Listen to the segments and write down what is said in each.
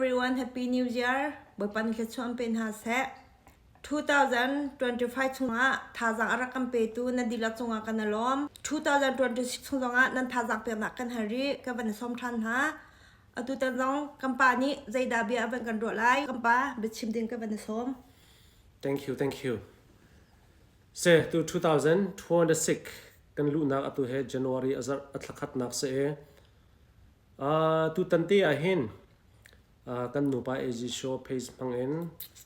everyone, Happy New Year. Bawipa nih thluachuah an pe hna seh. 2025 chungah thazaang a rak kan petu nan dihlak cungah kan i lawm. 2026 chung zongah nan thazaang peknak kan hal rih. Ka van i sawm ṭhan hna. Atutan zong kan pa nih zeidah bia a van kan ruah lai. Kan pa biachim ding ka van i sawm. Thank you, thank you. Se tu 2026 kan luhnak atu he January a zarh a thlakhatnak se e. Tutan te ah hin kan nupa AG Show page hmang in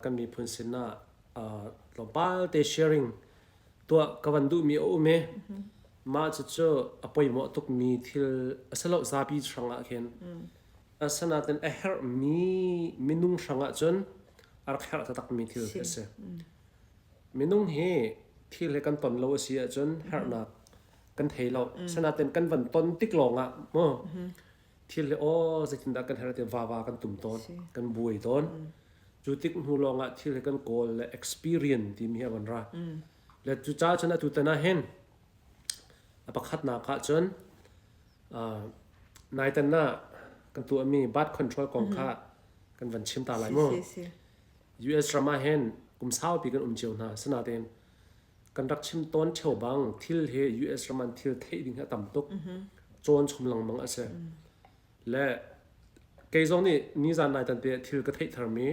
kan miphun sin ah tlawmpal te sharing tuah ka van duhmi a um i mah cucu a poimawh tukmi thil a si lo zapi hrang ah khin asinain a herhmi minung hrang ah cun a rak herh taktakmi thil a si. Minung hi thil he kan ton lo a si ahcun herhnak kan thei lo sanaten kan van ton tik lawng ah mu thil hi aw zeitindah kan her ti vava kan tum tawn kan buai tawn cu tik hnu lawng ah thil hi kan kawl le experience timi hi a van ra le cu ca cun atu tan ah hin a pakhatnak ah cun nai tan ah kan tuahmi birth control kong kha kan van chim ta lai mu US ram ah hin kum saupi kan um cio hna sanaten Kan rak chim tawn ṭheo bang thil hi US ram an thil theih ding hi a tam tuk. Cawn chom lengmang a si. Le kei zong nih nizan nai tan te thil ka theih tharmi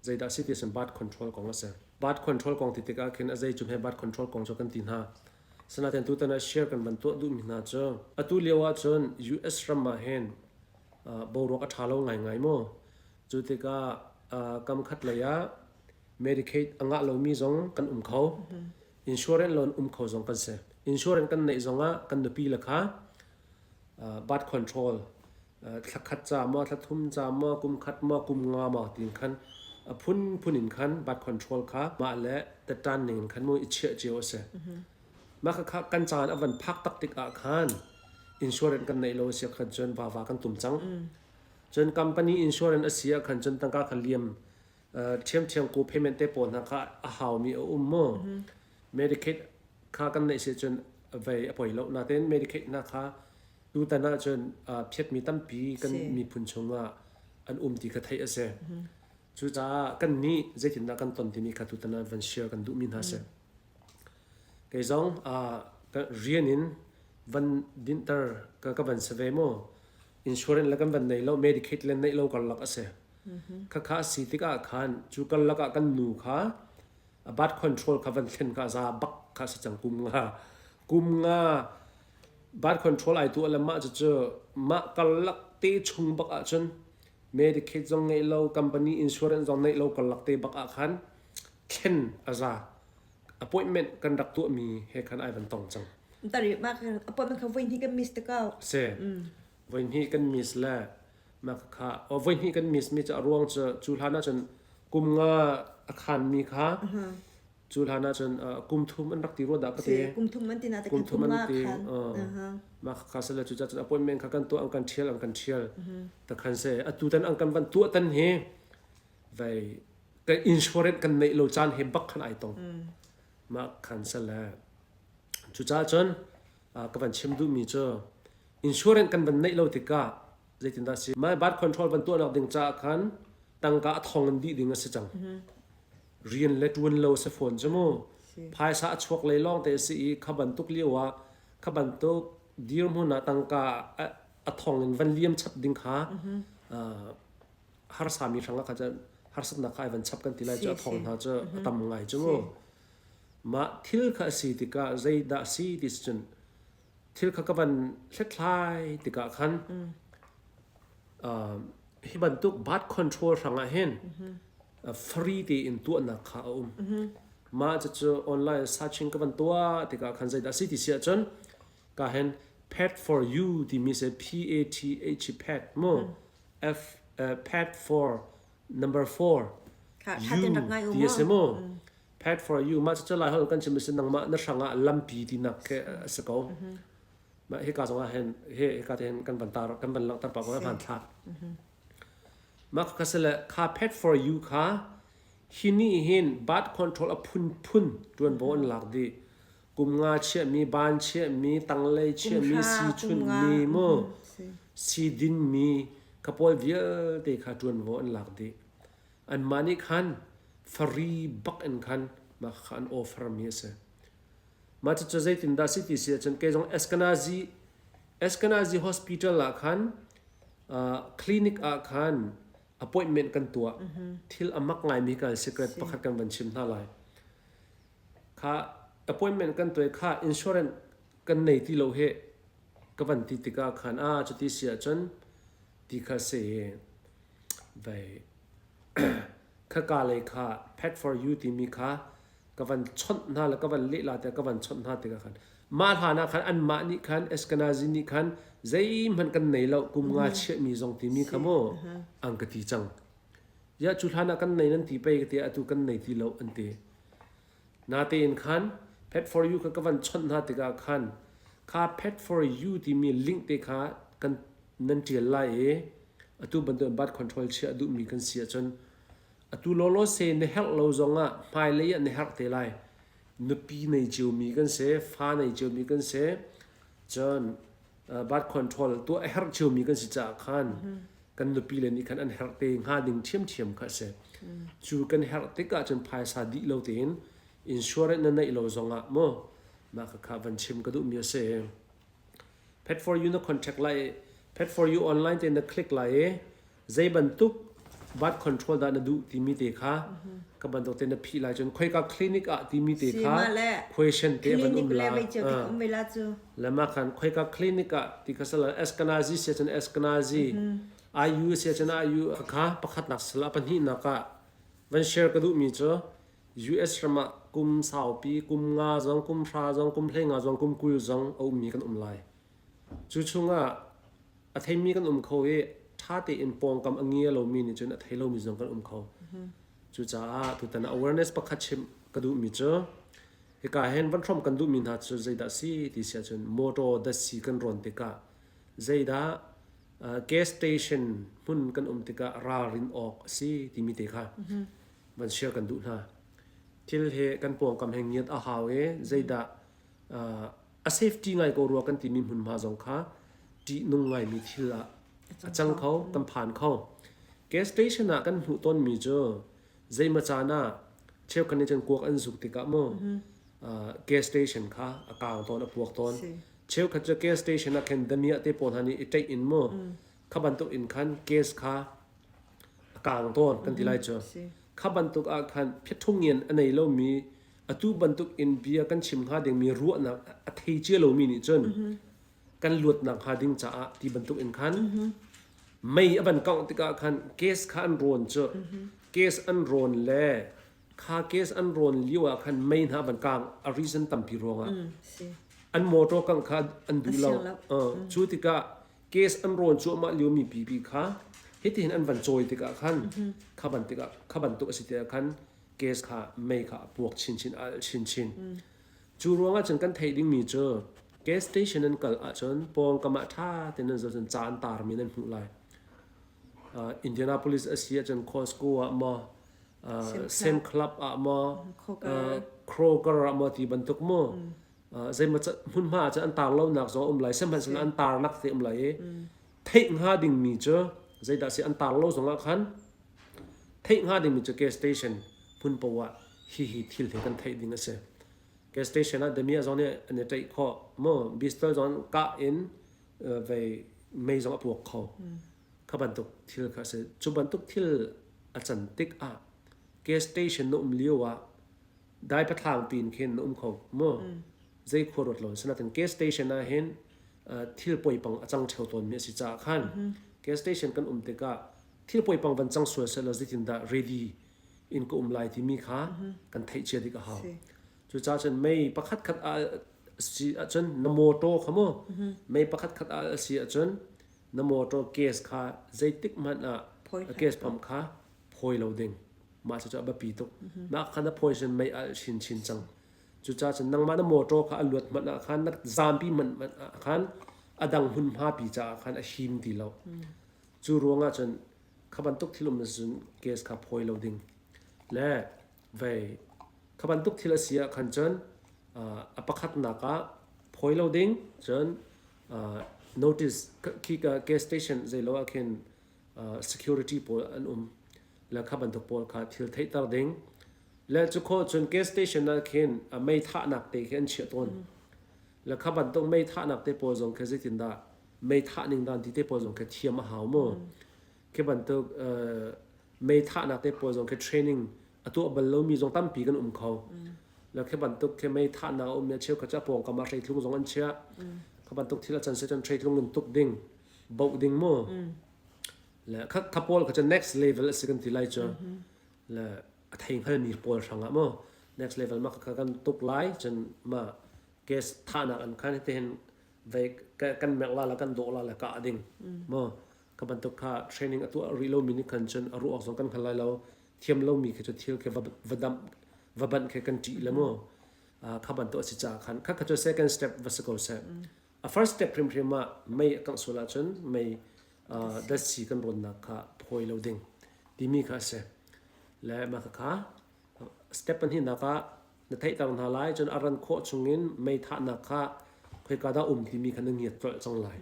zeidah si ti sin birth control kong a si. Birth control kong ti tikah khin a zei cum he birth control kong cu kan ti hna. Sinain tutan ah share kan van tuah duhmi hna cu atu lio ahcun US ram ah hin boruak a ṭha lo ngaingai mu. Cu tikah kam khat lei ah Medicaid a ngah lomi zong kan um kho. Insurance loan um kho zong kan si. Insurance kan neih zongah kan nupi le kha birth control thla khat ca maw thla thum ca maw kum khat maw kum nga maw tiin khan a phunphun in khan birth control kha mah le tettan ning in khan mu i chiah cio a si. Mah kha kan caan a van phak tak tik ah khan insurance kan neih lo a si khan cun vava kan tum cang. Cun company insurance a si ah khan cun tangka kha liam ṭhiamṭhiam ko payment te pawl hna kha a haumi a um mu. Medicaid kha kan neih si cun vei a poi lo. Nain Medicaid hna kha tutan ah cun phiatmi tampi kan miphun chungah an um ti kha theih a si. Cucaah kan nih zeitindah kan ton timi kha tutan ah van share kan duhmi hna si. Kei zong rian in van dinhter ka van si ve mu. Insurance le kan van nei lo, Medicaid le neih lo karlak a si. Khakha a si tikah khan cu karlak ah kan nu kha a birth control kha van thlen kha za bak kha si cang kum nga kum nga birth control ai tuah le mah cucu mah karlak te chung bak ahcun Medicaid zong ngeih lo company insurance zong neih lo karlak te bak ah khan thlen a za appointment kan rak tuahmi he khan ai van tong cang. Tari mah appointment kha voi hnih kan miss te ko. Si. Voi hnih kan miss le Mah kha voihnih kan miss mi cu a ruang cu cu hlan ahcun kum nga a khan mi kha cu hlan ahcun kum thum an rak ti rua dah ka ti. Kum thum an ti na kum thum an ti. Mah kha sale cu cun appointment kha kan tuah an kan thial an kan thial. Ta khan se atu tan an kan van tuah tan hi vai kan insurance kan neih lo caan he bak khan ai tong. Mah khan sale cu ca cun ka van chim duh mi cu insurance kan van neih lo tikah zeitindah si my birth control van tuahnak ding caah khan tangka a thong in dih ding a si cang rian le tuan lo si fawn cu mu phaisa a chuak lei lawng te si i kha bantuk lio ah kha bantuk dirhmun ah tangka a thong in van liam chap ding kha harsa mi hrang ah kha harsatnak kha ai van chap kan ti lai cu a thong hna cu a tam ngai cu mu mah thil kha a si tikah zeidah si ti cun thil kha ka van hlethlai tikah khan hi bantuk birth control hrangah hin free tein tuahnak kha a um. Mah cucu online searching ka van tuah tikah khan zeidah si ti si ahcun ka hen Path for You timi si P A T H Path mu F Path for number 4 You ti a si mu. Path for you mah cucu lai holh kan chim si nangmah na hrang ah lampi tinak khi a si ko. Mah hika zong ah hin hi hika te hin kan van tar kan van langhter pah ko hmanthlak. Mah kha sile kha Path for you kha hi nih hin birth control a phunphun ṭuanvo an lak dih. Kum nga chiahmi, ban chiahmi, tanglei chiahmi, si chunhmi mu, si dinmi. Kha pawl vialte kha ṭuanvo an lak dih. Anmah nih khan free bak in khan mah kha an offer mi a si. Mah cucu zeitindah si ti si ahcun kei zong Eskenazi Eskenazi Hospital ah khan clinic ah khan appointment kan tuah. Thil a mak ngaimi kan secret pakhat kan van chim hna lai. Kha appointment kan tuah kha insurance kan nei ti lo he ka van ti tikah khan a cuti si ahcun ti kha si vai khaka lei kha pet for you timi kha ka van chawnh hna le ka van leh la tiah ka van chawnh hna tikah khan mah hlan ah khan anmah nih khan Eskenazi nih khan zeihmanh kan nei lo kum nga chiahmi zong timi kha mu an ka ti cang. Ya cu hlan ah kan nei nan ti pei ka ti atu kan nei ti lo an ti. Natein khan Pet for you kha ka van chawnh hna tikah khan kha Pet for you timi link te kha kan nan tial lai i atu bantuk birth control chiah duhmi kan si ahcun Atu lawlaw se na herh lo zongah hmailei ah na herh te lai. Nupi nei ciomi kan si, fa nei ciomi kan si, cun birth control tuah a herh ciomi kan si caah khan kan nupi le nih khan an herh te hnga ding ṭhiamṭhiam kha a si. Cu kan herh tikah cun phaisa dih lo tein insurance na neih lo zongah mu mah kha van chim ka duhmi a si. Pet for you na contact lai i Pet for you online te na click lai i zei bantuk birth control dah na duh timi te kha ka bantuk te na phih lai cun khoika clinic ah timi te kha question te van um la le ma khan khoika clinic ah ti kha sala Eskenazi sia cun Eskenazi IU sia cun IU kha pakhat nak sala pahnih nak ah van share ka duh mi cu US ram ah kum saupi kum nga zong kum hra zong kum hlei nga zong kum 20 zong a ummi kan um lai cu chungah a theimi kan um kho i ṭha tein pawngkam a ngia lomi nih cun a thei lomi zong kan um kho. Cucaah tutan awareness pakhat chimh ka duhmi cu hika hin van hrawmh kan duhmi hna cu zeidah si ti si ahcun motor datsi kan rawn tikah zeidah gas station hmun kan um tikah ralrin awk a si timi te kha van share kan duh hna. Thil he kan pawngkam he ngiat a hau i zeidah a safety ngai ko rua kan timi hmunhma zong kha ṭihnung ngaimi thil ah a cang kho kan phan kho gas station ah kan hmuh tawnmi cu zeimaw caan ah cheukhat nih cun kuak an zuk tikah mu gas station kha a kaang tawn a puak tawn cheukhat cu gas station ah khin damiah te pawl hna nih i ṭeih in mu kha bantuk in khan gas kha a kaang tawn kan ti lai cu kha bantuk ah khan phiathung in a nei lomi atu bantuk in bia kan chim hnga dingmi ruahnak a thei cia lomi nih cun kan luatnak hnga ding caah ti bantuk in khan mei a van kangh tikah khan gas kha an rawn cu gas an rawn le kha gas an rawn lio ah khan mei hna van kang a reason tampi ruangah an motor kangh kha an duh lo cu tikah gas an rawn cuahmah lio mi pipi kha hitihin an van cawi tikah khan kha ban tikah kha bantuk a si tikah khan gas kha mei kha a puak chinchin a alh chinchin. Cu ruangah cun kan theih dingmi cu gas station an kal ahcun pawngkam ah ṭha tein nan zoh cun ca an tarmi nan hmuh lai. Indianapolis a si ahcun Costco ah maw Sam Club ah maw Kroger ah maw ti bantuk mu zeimaw hmunhma ah cun an tar lonak zong um lai sihmanhsehlaw an tarnak te um lai i theih hnga dingmi cu zeidah si an tar lo zongah khan Theih hnga dingmi cu gas station hmun poah ah hihi thil hi kan theih ding a si. Gas station ah damiah zong nih an i ṭaih khawh. Maw pistol zong kah in vei mei zong a puak kho. Kha bantuk thil kha a si. Cu bantuk thil a can tik ah gas station na um lio ah dai pathlaang piin khin na um kho maw? Zei khua ruat lo. Sinain gas station ah hin thil poipang a cang ṭheo tawnmi a si caah khan gas station kan um tikah thil poipang van cang sual sehlaw zeitindah ready in ka um lai timi kha kan theih cia dik a hau. Cucaah cun mei pakhat khat a si ahcun na motor kha mu mei pakhat khat a si ahcun na motor gas kha zeitik hmanh ah gas pump kha phawi lo ding. Mah cu a biapi tuk. Mah kha na phawi sin mei alh chinchin cang. Cucaah cun nangmah na motor kha a luat hmanh ah khan na zampi hmanh ah khan a dang hmunhma pi caah khan a him ti lo. Cu ruangah cun kha bantuk thil um cun gas kha phawi lo ding le vei kha bantuk thil a si ah khan cun a pakhatnak ah phawi lo ding cun notice khi ka gas station zei lo ah khin. Security pawl an um le kha bantuk pawl kha thil theihter ding. Le cu khawh cun gas station ah khin mei thahnak te khi an chiah tawn. Le kha bantuk mei thahnak te pawl zong khi zeitindah mei thah ning dan ti te pawl zong khi thiam a hau mu. Khi bantuk mei thahnak te pawl zong khi training a tuah bal lomi zong tampi kan um kho. Le khi bantuk khi mei thahnak a ummi a cheukhat cu a pawngkam ah hreitlung zong an chiah. Kha bantuk thil a can se cun hreitlung in tuk ding, boh ding mu. Le kha kha pawl kha cu next level a si kan ti lai cu. Le a thei hngalmi pawl hrangah mu next level ma kha kan tuk lai cun ma gas thahnak an khan hitihin vei kan merh la la kan dawh la la kah ding mu kha bantuk kha training a tuah rih lomi nih khan cun a ruah awk zong kan hngal lai lo thiam lomi khi cu thil khi va damh va banh khi kan ṭih le mu kha bantuk a si caah khan kha kha cu second step va si ko seh a first step hrimhrim ah mei a kangh sual ahcun mei datsi kan rawnnak kha phawi lo ding timi kha a si le mah kha step pahnihnak ah na theihter hna lai cun a ran khawh chungin mei thahnak kha khoika dah um timi kha na ngiat colh cang lai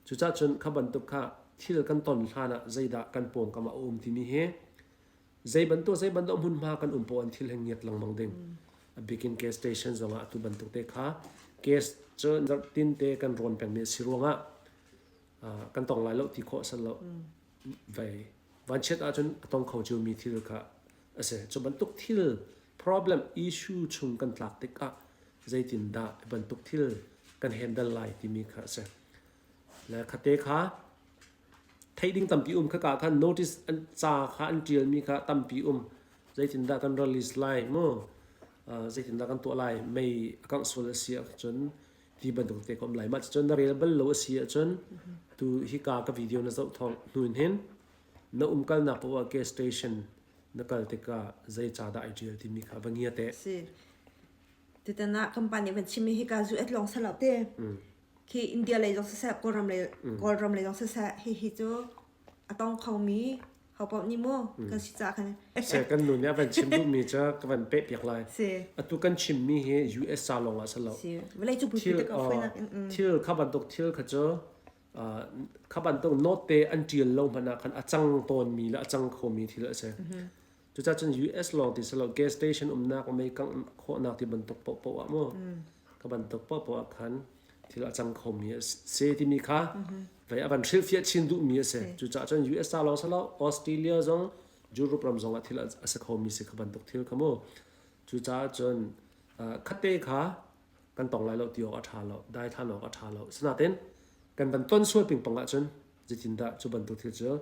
cucaah cun kha bantuk kha thil kan ton hlan ah zeidah kan pawngkam ah a um timi hi zei bantuk zei bantuk hmunhma kan um poah in thil he ngiat lengmang ding a bikin gas station zongah atu bantuk te kha gas cu zarhtin te kan rawn pengmi a si ruangah kan tong lai lo ti khawh san lo vei vanchiat ahcun a tong kho cio mi thil kha a si cu bantuk thil problem issue chung kan tlak tikah zeitindah bantuk thil kan handle lai timi kha a si le khate kha theih ding tampi um khaka khan notice an ca kha an ṭialmi kha tampi um zeitindah kan release lai mu zeitindah kan tuah lai mei a kangh sual a si ahcun ti bantuk te ka um lai mah cun na rel bal lo a si ahcun tu hika ka video na zoh thawng hnu in hin na umkalnak paoh ah gas station na kal tikah zei ca dah ai ṭial timi kha va ngia te si tutan ah company van chim hi ka zu et long salo te khi India lei zong siseh Kawlram lei Kawlram lei zong siseh hihi cu a tong khomi hopaoh nih mu kan si caah khan Se kan nu nih a van chim duhmi cu ka van peh piak lai. Si. Atu kan chimmi hi US ca lawng ah si lo. Si. Vawlei cu bupi te ka fawinak in. Thil kha bantuk thil kha cu kha bantuk note te an ṭial lo hmanh ah khan a cang tawnmi le a cang khomi thil a si. Cucaah cun US lawng ti si lo gas station umnak mei kangh khawhnak ti bantuk paohpaoh ah mu ka bantuk paohpaoh ah khan thil a cang khomi a si timi kha vei a van hrilhfiah chin duhmi a si. Cucaah cun US ca lawng si lo Australia zong Europe ram zong ah thil a si khomi si kha bantuk thil kha mu. Cucaah cun khatte kha kan tong lai lo ti awk a ṭha lo daithlan awk a ṭha lo. Sinain kan van ton sual pingpang ahcun zeitindah cu bantuk thil cu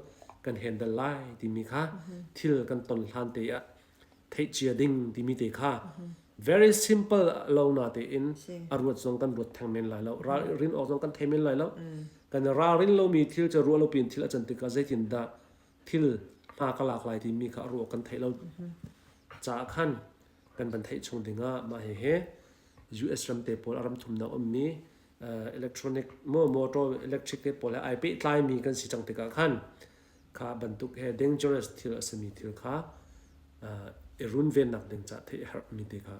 kan handle lai timi kha thil kan ton hlan te ah theih cia ding timi te kha very simple lo na tein a ruat zong kan ruat theng men lai lo rin awk zong kan thei men lai lo kan ralrin lomi thil cu ruah lo pin thil a can tikah zeitindah thil hma ka lak lai timi kha a ruah kan theih lo caah khan kan van theih chung dingah mah hihi US ram te pawl a ram thumnak ummi electronic motor electric te pawl he ai pehtlaimi kan si cang tikah khan kha bantuk he dangerous thil a simi thil kha i runvennak ding ca theih a herhmi te kha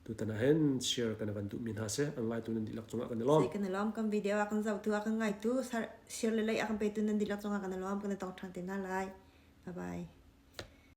tutan ah hin share kan van duhmi hna si an ngaitu nan dihlak cungah kan i lawm. Kan i lawm kan video a kan zohtu a kan ngaitu share le like a kan petu nan dihlak cungah kan i lawm kan i tong ṭhan te hna lai. Bye bye.